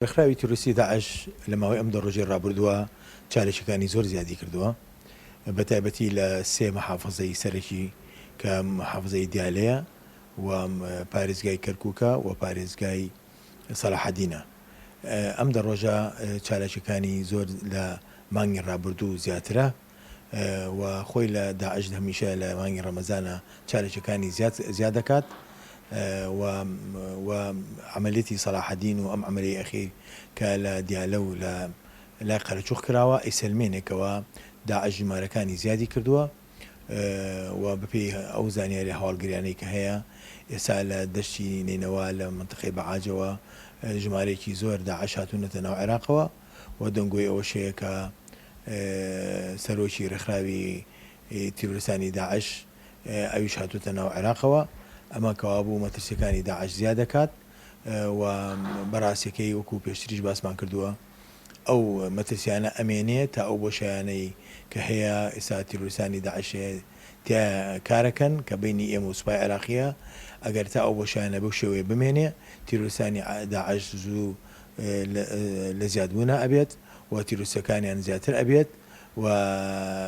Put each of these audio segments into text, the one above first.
ڕێکخراوی تیرۆریستی داعش لە ماوەی ئەم دە ڕۆژەی ڕابردووە چالاکیەکانی زۆر زیادی کردووە بە تایبەتی لە سێ محافزەی سەرەکی کە محافزەی دیالەیە و پارێزگای کەرکوکە و پارێزگای سەلاحەدینە. ئەم دە ڕۆژە چالاکیەکانی زۆر لە مانگی ڕابردوو زیاترە. و خۆی لە داعش هەمیشە لە مانگی ڕەمەزانە چالاکیەکانی زیاد زیاد دەکات و و عەمەلیەتی سەلاحەدین و ئەم عەمەلیەی ئەخیر کە لە دیالە و لە لای قەرەچوخ کراوە ئەیسەلمێنێ کەوا داعش ژمارەکانی زیادی کردووە و بەپێی ئەو زانیاری هەواڵگریانەی کە هەیە ئێستا لە دەشتی نەینەوا لە مەنتقەی بەعاجەوە ژمارەیەکی زۆر داعش هاتوونەتە ناو عێراقەوە و دەنگۆی ئەوەش هەیە کە سەرۆکی ڕێکخراوی تیرۆریستانی داعش ئەویش هاتووەتە ناو عێراقەوە، ئەمە کەوابوو مەترسیەکانی داعش زیاد دەکات و بەڕاستیەکەی وەکو پێشتریش باسمان کردووە ئەو مەترسیانە ئەمێنێ تا ئەو بۆشایانەی کە هەیە ئێستا تیرۆریستانی داعش تیایا کارەکەن کە بەینی ئێمە و سوپای عێراقیە ئەگەر تا ئەو بۆشایانە بەو شێوەیە بمێنێ تیرۆریستانی داعش زوو لە زیادبوونا ئەبێت و تیرۆریستەکانیان زیاتر ئەبێت و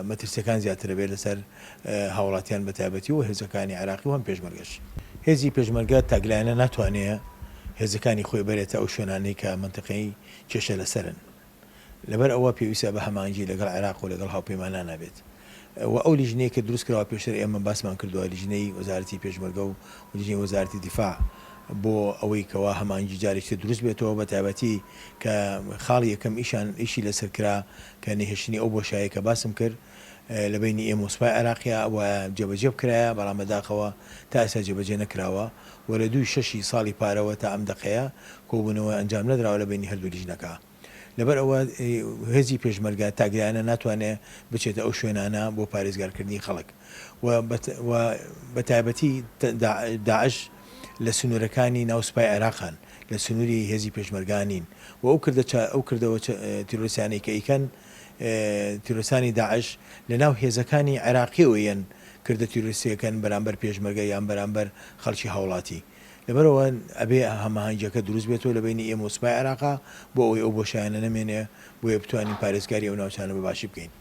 مەترسیەکان زیاتر ئەبێت لەسەر هاوڵاتیان بە تایبەتی و هێزەکانی عێراقی و هەم پێشمەرگەش. هێزی پێشمەرگە تاکلایەنە ناتوانێ هێزەکانی خۆی بەرێتە ئەو شوێنانەی کە مەنتیقەی کێشە لەسەرن. لەبەر ئەوە پێویستە بە هەماهەنگی لەگەڵ عێراق و لەگەڵ هاوپەیمانانا بێت و ئەو لیژنەی کە دروست کراوە پێشتر ئێمە باسمان کردووە لیژنەی وەزارەتی پێشمەرگە و لیژنەی وەزارەتی دیفاع بۆ ئەوەی کەوا هەماهەنگی جارێکی تر دروست بێتەوە بە تایبەتی کە خاڵی یەکەم ئیشان ئیشی لەسەر کرا کە نەهێشتنی ئەو بۆشایەی کە باسم کرد لە بەینی ئێمە و سوپای عێراقیا ئەبوایە جێبەجێ بکرایە بەڵام بەداخەوە تا ئێستا جێبەجێ نەکراوە و لە دووی شەشی ساڵی پارەوە تا ئەم دەقەیە کۆبوونەوە ئەنجام نەدراوە لە بەینی هەردوو لیژنەکە. لەبەر ئەوە هێزی پێشمەرگە تاکلایەنە ناتوانێ بچێتە ئەو شوێنانە بۆ پارێزگارکردنی خەڵک و بە تایبەتی داعش لە سنوورەکانی ناو سوپای عێراقان لە سنووری هێزی پێشمەرگە نین و ئەو کردە ئەو کردەوە تیرۆریستانەی کە ئەیکەن تیرۆریستانی داعش لە ناو هێزەکانی عێراقیەوە یەن کردە تیرۆریستیەکەن بەرامبەر پێشمەرگە یان بەرامبەر خەڵکی هاوڵاتی. لەبەرئەوە ئەبێ هەماهەنگیەکە دروست بێتەوە لە بەینی ئێمە و سوپای عێراقا بۆ ئەوەی ئەو بۆشایانە نەمێنێ بۆیە بتوانین پارێزگاری ئەو ناوچانە بە باشی بکەین.